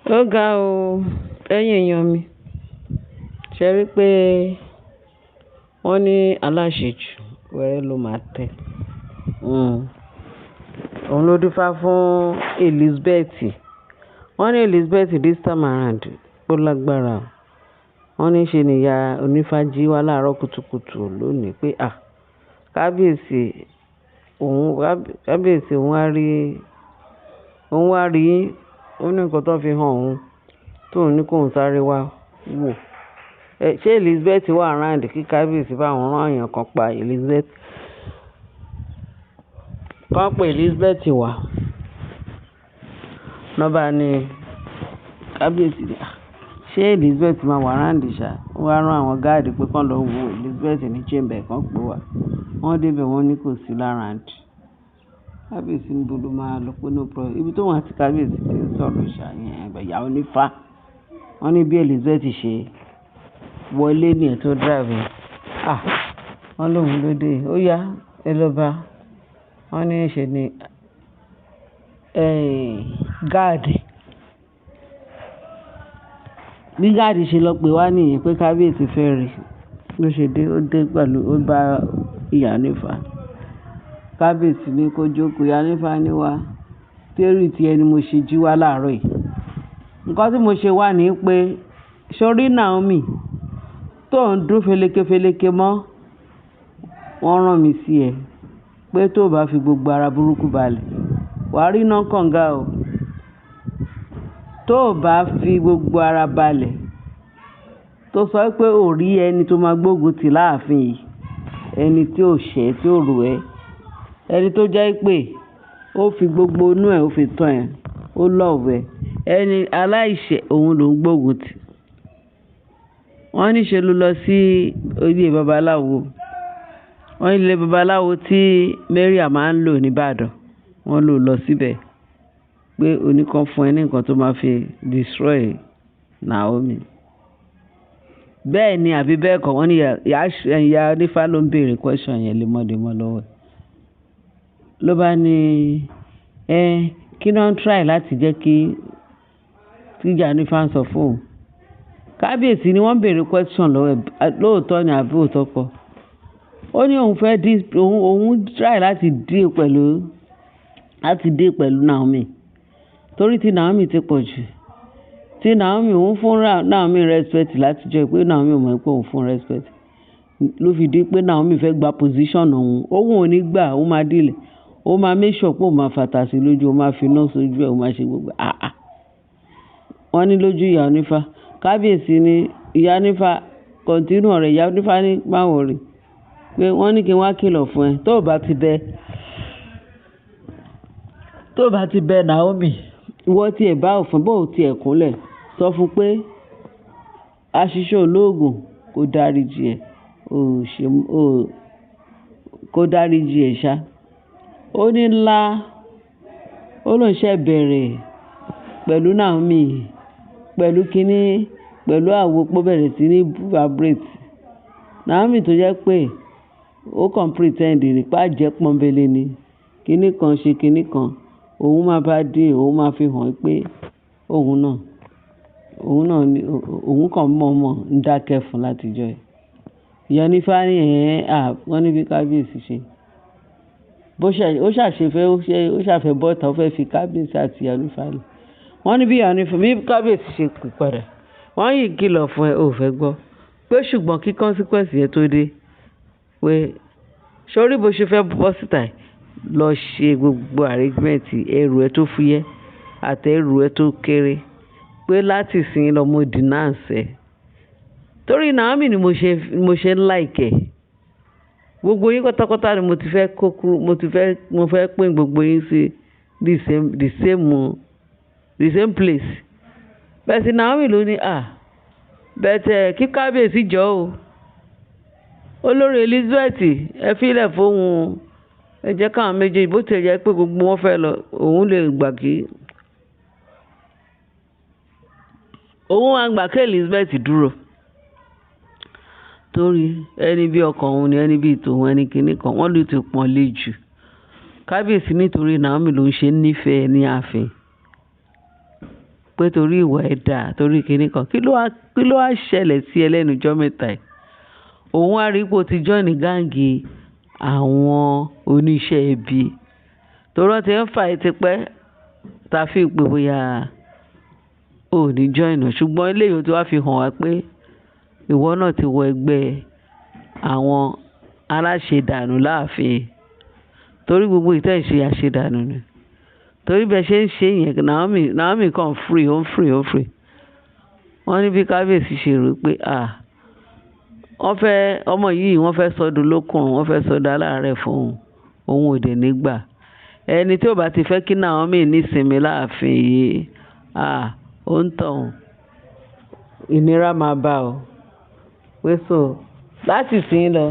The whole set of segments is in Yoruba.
Ó ga o, ẹ̀yin èèyàn mi. Ṣé rí pé wọ́n ní aláṣejù, wẹ́rẹ́ ló máa tẹ́. Òun ló dífá fún Elizabeth. Wọ́n ní Elizabeth this time around, ó lágbára. Wọ́n ní ṣe ni ìyá onífá jí wá láàárọ̀ kùtùkùtù lónìí pé à, kábíyèsí òun, kábíyèsí òun wá rí, òun wá rí, ó ní nǹkan tó fi hàn òun, tó òun ní kó ń sáré wá wò. Ẹ ṣé Elizabeth wà around kí kábíyèsí bá òun rán èèyàn kan pa Elizabeth. Kàn pé Elizabeth wá. Lọ́ bá ní kábíyèsí ní, à, ṣé Elizabeth máa wà around ṣá? Ó wá rán àwọn guard pé kí wọ́n lọ wo Elizabeth ní chamber kan pé wá. Wọ́n dé ibẹ̀ wọ́n ní kò sí l'around. Kábíyèsí ní bó ló máa lọ pé no problem. Ibi tó wọ́n àti kábíyèsí tí ń sọ̀rọ̀ ṣá yẹn, ìyá onífá. Wọ́n ní bí Elizabeth ṣe wọlé ní ẹ̀ tó drive yẹn. À, wọ́n lóhun ló dé. Ó yá, ẹ lọ bá. Wọ́n ní ṣe ni, guard. Bí guard ṣe lọ pé wá nìyẹn pé kábíyèsí fẹ́ rí. Bí ó ṣe dé, ó dé pẹ̀lú, ó bá ìyá onífá. Kábíyèsí ní kó jókòó, ìyá onífá ní wá. Torí tí ẹni mo ṣe jí wá láàárọ̀ yìí. Nǹkan tí mo ṣe wà ní pé, sórí Naomi tó ń dún feleke mọ́, wọ́n rán mi sí ẹ pé tó bá fi gbogbo ara burúkú balẹ̀, wà á rí iná kànga o. Tó bá fi gbogbo ara balẹ̀, tó sọ pé ò rí ẹni tó máa gbógun ti láàfin yìí, ẹni tí ò ṣẹ̀, tí ò rò ẹ́, ẹni tó jẹ́ pé ó fi gbogbo inú ẹ̀, ó fi tán ẹ, ó love ẹ, ẹni aláìṣẹ̀ òun ló ń gbógun ti. Wọ́n ní ṣe ló lọ sí ilé babaláwo. Wọ́n ní ilé babaláwo tí Mariam máa ń lò ní Ìbàdàn. Wọ́n lò lọ síbẹ̀ pé oníkan fún ẹ ní nǹkan tó máa fi destroy Naomi. Bẹ́ẹ̀ ni àbí bẹ́ẹ̀ kọ́, wọ́n ní ìyá onífá ló ń bèèrè question yẹn lemọ́lemọ́ lọ́wọ́ ẹ̀. Ló bá ní, ẹ kí ló ń try láti jẹ́ kí tí ìyá onífá ń sọ fún òun. Kábíyèsí ni wọ́n ń bèèrè question lọ́wọ́ ẹ̀, lóòótọ́ ni àbí òótọ́ kọ́. Ó ní òun fẹ́ òun, òun try láti deal pẹ̀lú, láti deal pẹ̀lú Naomi. Torí tí Naomi ti pọ̀ jù. Tí Naomi òun fún Naomi respect láti jẹ́ pé Naomi ò mọ̀ pé òun fún respect. Ló fi di pé Naomi fẹ́ gba position òun. Òun ò ní gbà, òun máa deal. Ó máa make sure pé òun máa fàtà sí lójú, ó máa fi iná sójú ẹ, ó máa ṣe gbogbo. Àáà. Wọ́n ní lójú ìyá onífá. Kábíyèsí ní ìyá onífá continue ọ̀rẹ́ ìyá onífá ní má worry. Pé wọ́n ní kí n wá kìlọ̀ fún ẹ. Tó bá ti bẹ, tó bá ti bẹ Naomi, ìwọ tí ẹ bá òfin bó ti ẹ̀ kúnlẹ̀, sọ fún pé aṣiṣẹ́ olóògùn kò dáríji ẹ, ò ṣe, ò kó dáríji ẹ ṣá. Ó ní ńlá, ó lóun ṣẹ̀ bẹ̀rẹ̀ pẹ̀lú Naomi, pẹ̀lú kíní, pẹ̀lú àwo pé ó bẹ̀rẹ̀ sí ní vibrate. Naomi tó jẹ́ pé ó kàn pretend ní pé àjẹ́ pọ́nńbélé ni. Kíní kan ṣe kíní kan, òun máa bá dé, òun máa fi hàn pé òun náà, òun náà ni, òun kàn mọ̀ọ́mọ̀ ń dákẹ́ fún láti ọjọ́ yìí. Ìyá onífá ní ẹ̀, à, wọ́n ní bí kábíyèsí ṣe. Bó ṣe, ó ṣàṣe fẹ́, ó ṣe, ó ṣàfẹ́ bọ́ta, ó fẹ́ fi kábíyèsí àti ìyá onífá lẹ̀. Wọ́n ní bí ìyá onífá, bí kábíyèsí ṣe pè padà. Wọ́n yìí kìlọ̀ fún ẹ, ò fẹ́ gbọ́. Pé ṣùgbọ́n kí consequence yẹn tó dé, pé sórí bó ṣe fẹ́ bọ́ síta yìí, lọ ṣe gbogbo arrangement ẹrù ẹ tó fúyẹ́ àti ẹrù ẹ tó kéré. Pé láti ìsìn lọ mo denounce ẹ. Torí Naomi ni mo ṣe ń like ẹ. Gbogbo yín pátápátá ni mo ti fẹ́ kó kúrò, mo ti fẹ́, mo fẹ́ pín gbogbo yín sí the same, the same, the same place. Bẹ́ẹ̀ sì Naomi ló ní, à, bẹ́ẹ̀ kí kábíyèsí jọ̀ o. Olórí Elizabeth, ẹ fi ìlẹ̀ fún òun. Ẹ jẹ́ káwọn méjèèjì bó ti jẹ́ pé gbogbo wọn fẹ́ lọ, òun lè gbà kí, òun máa gbà kí Elizabeth dúró. Torí ẹni bí ọkọ òun ni ẹni bí tòun, ẹni kíní kan, wọ́n lè ti pọ́n lé jù. Kábíyèsí nítorí Naomi ló ń ṣe nífẹ̀ẹ́ ní ààfin. Pé torí ìwà ẹ̀ dà, torí kíní kan. Kí ló wá ṣẹlẹ̀ sí ẹ lẹ́nu jọ́ mẹ́ta yìí? Òun wá rí pé o ti join gang àwọn oníṣẹ́ ibi. Torí wọ́n ti ń fà ẹ́ tipẹ́, ta fi pé bóyá o ò ní join wọn. Ṣùgbọ́n eléyìí tó wá fi hàn wá pé ìwọ náà ti wọ ẹgbẹ́ àwọn aláṣẹdànù láàfin. Torí gbogbo ìtẹ́ ìṣe àṣedànù ni. Torí bí ẹ ṣe ń ṣe yẹn, Naomi kan free, ó ń free, ó ń free. Wọ́n ní bí kábíyèsí ṣe rò pé, à, wọ́n fẹ́ ọmọ yìí, wọ́n fẹ́ sọdún olókùn, wọ́n fẹ́ sọdún aláàárẹ̀ fún òun. Òun ò dẹ̀ ní gbà. Ẹni tí ó bá ti fẹ́ kí Naomi ní ìsinmi láàfin yìí, à, ó ń tàn. Ìnira máa bá ọ. Pé so, láti ìsìn lọ,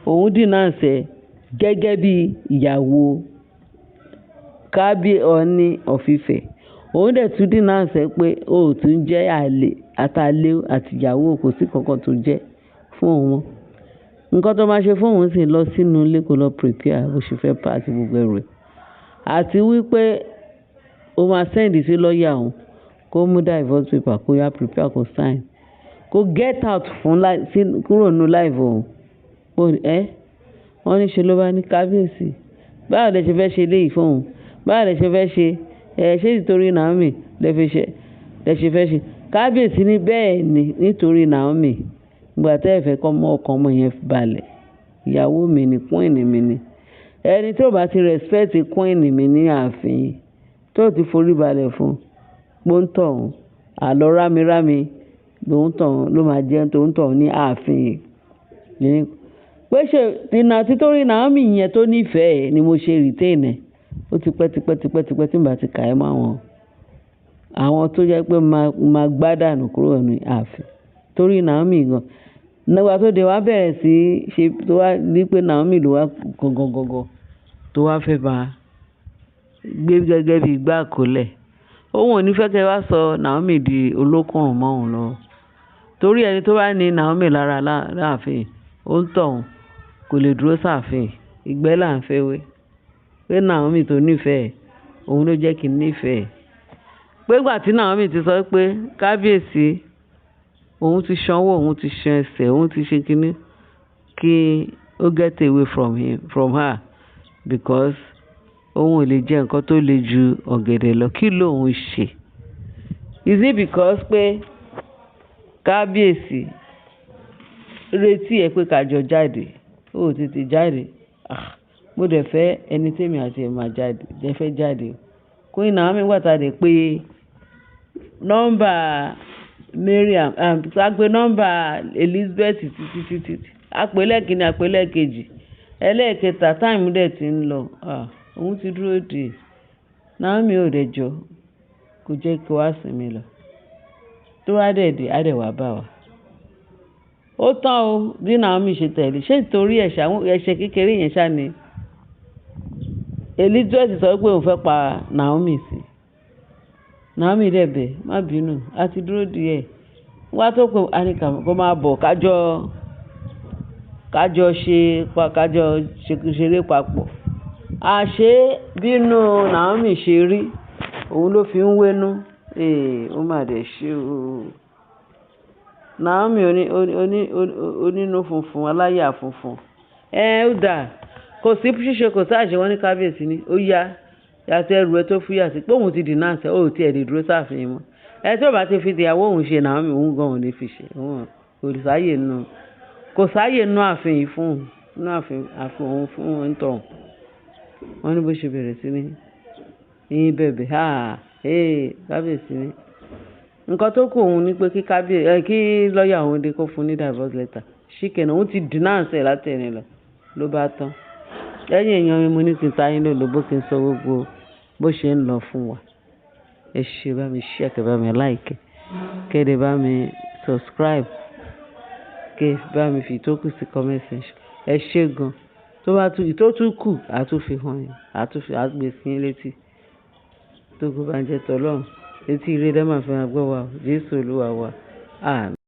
òun denounce ẹ gẹ́gẹ́ bí ìyàwó Ọọ̀ni of Ifẹ̀. Òun dẹ̀ tún denounce ẹ pé ó tún jẹ́ àlè àtàlé àti ìyàwó, kò sí kankan tó jẹ́ fún òun mọ́. Nǹkan tó máa ṣe fún òun sì lọ sínú ilé kó lọ prepare bó ṣe fẹ́ pack gbogbo ẹrù ẹ̀. Àti wípé ó máa send sí lawyer òun kó mú divorce paper kó yá prepare kó sign. Kó get out fún sí kúrò nínú life òun. Ó ní, ẹ́, wọ́n ní ṣe ló bá ní kábíyèsí. Báwo lẹ ṣe fẹ́ ṣe eléyìí fún òun? Báwo lẹ ṣe fẹ́ ṣe? Ẹ ṣé nítorí Naomi lẹ fi ṣe, lẹ ṣe fẹ́ ṣe? Kábíyèsí ní bẹ́ẹ̀ ni nítorí Naomi. Ìgbà tí ẹ fẹ́ kó mọ ọkàn ọmọ yẹn balẹ̀. Ìyàwó mi ni, queen mi ni. Ẹni tí ó bá ti respect queen mi ní ààfin, tó ti forí balẹ̀ fún, pọ́ńtọ̀ àlọ́ rámirámi ló ń tàn ló máa jẹ́ tó ń tàn ní ààfin. Ní pé ṣe títorí Naomi yẹn tó nífẹ̀ẹ́ ni mo ṣe retain ẹ̀. Ó ti pẹ́, tipẹ́, tipẹ́, tipẹ́ tí n bá ti kà ẹ́ mọ́ àwọn tó jẹ́ pé máa gbádànù kúrò ní ààfin. Torí Naomi gan. Nígbà tó dé wá bẹ̀rẹ̀ sí ṣe tó wá ní pé Naomi ló wá gangan gangan tó wá fẹ́ bá gbé gẹ́gẹ́ bí igbá àkọlẹ̀. Òun ò ní fẹ́ kí ẹ wá sọ Naomi di olókùnrùn mọ́ òun lọ. Torí ẹni tó bá ní Naomi lára láàfin, ó ń tàn kò lè dúró sáàfin. Ìgbẹ́ là ń fẹ́ wé. Pé Naomi tó nífẹ̀ẹ́, òun ló jẹ́ kí n nífẹ̀ẹ́. Pé ìgbà tí Naomi ti sọ pé kábíyèsí, òun ti sanwó, òun ti ṣan ẹsẹ̀, òun ti ṣe kíní kí ó get away from him, from her because òun ò lè jẹ nǹkan tó le ju ọ̀gẹ̀dẹ̀ lọ. Kí ló ń ṣe? Is it because pé kábíyèsí retí ẹ pé ká jọ jáde, ó tètè jáde. Ah, mo dẹ̀ fẹ́ ẹni tí èmi àti ẹ̀ máa jáde, jẹ́ fẹ́ jáde. Queen Naomi nígbà tá a dẹ̀ pé nọ́mbà Mariam, a pé nọ́mbà Elizabeth títí, títí. A pè lẹ́ẹ̀kínní, a pè lẹ́ẹ̀kejì. Ẹlẹ́ẹ̀kẹta, time dẹ̀ ti ń lọ. Ah, òun ti dúró dè. Naomi ò dẹ̀ jọ, kò jẹ́ kí wá sinmi lọ. Tó bá dẹ̀ dé, á dẹ̀ wá bá wa. Ó tán o, bí Naomi ṣe tẹ̀lé. Ṣé nítorí ẹ̀ṣẹ̀ kékeré yẹn ṣá ni? Elizabeth sọ pé òun fẹ́ pa Naomi sí. Naomi dẹ̀ bẹ̀, má bínú, a ti dúró díẹ̀. Wá tó pé a ní kó máa bọ̀ kájọ ṣe, kájọ ṣeré papọ̀. Àṣé bínú Naomi ṣe rí, òun ló fi ń wénú. Ee, ó mà dẹ̀ ṣe o. Naomi onínú funfun, aláyà funfun. Ẹ ó dà, kò sí ṣíṣe, kò sí àṣẹ wọn ní kábíyèsí ni. Ó yá, yàtọ̀ ẹrù ẹ tó fúyà sí pé òun ti denounce ẹ, ó ti ẹ̀ lè dúró sáàfin mọ́. Ẹ tí ó bá ti fi ìyàwó òun ṣe Naomi, òun gan ò ní fi ṣe. Òun kò sáyé nínú ààfin yìí fún òun, nínú ààfin òun fún òun tọ̀hún. Wọ́n ní bó ṣe bẹ̀rẹ̀ sí ní bẹ̀bẹ̀. Ah, ee, kábíyèsí ni. Nǹkan tó kù òun ní pé kí lawyer òun dé kó fún ní divorce letter. Ṣíkẹ́ni òun ti denounce ẹ̀ láti ẹni lọ ló bá tán. Lẹ́yìn èèyàn mi mo ní kí n ta yín lólobó kí n sọ gbogbo bó ṣe ń lọ fún wa. Ẹ ṣé, bá mi share, kẹ́ bá mi like, kẹ́ dẹ̀ bá mi subscribe, kẹ́ bá mi fi ìtókù sí comment section. Ẹ ṣé gan. Tó bá tún, ìtó tún kù, a tún fi hàn yín, a tún fi, a gbé sí yín létí. Tógo bá ń jẹ́ t'Ọlọ́run. Etí ire lẹ máa fi máa gbọ́ wa. Jésù Olúwa wa. Àmín.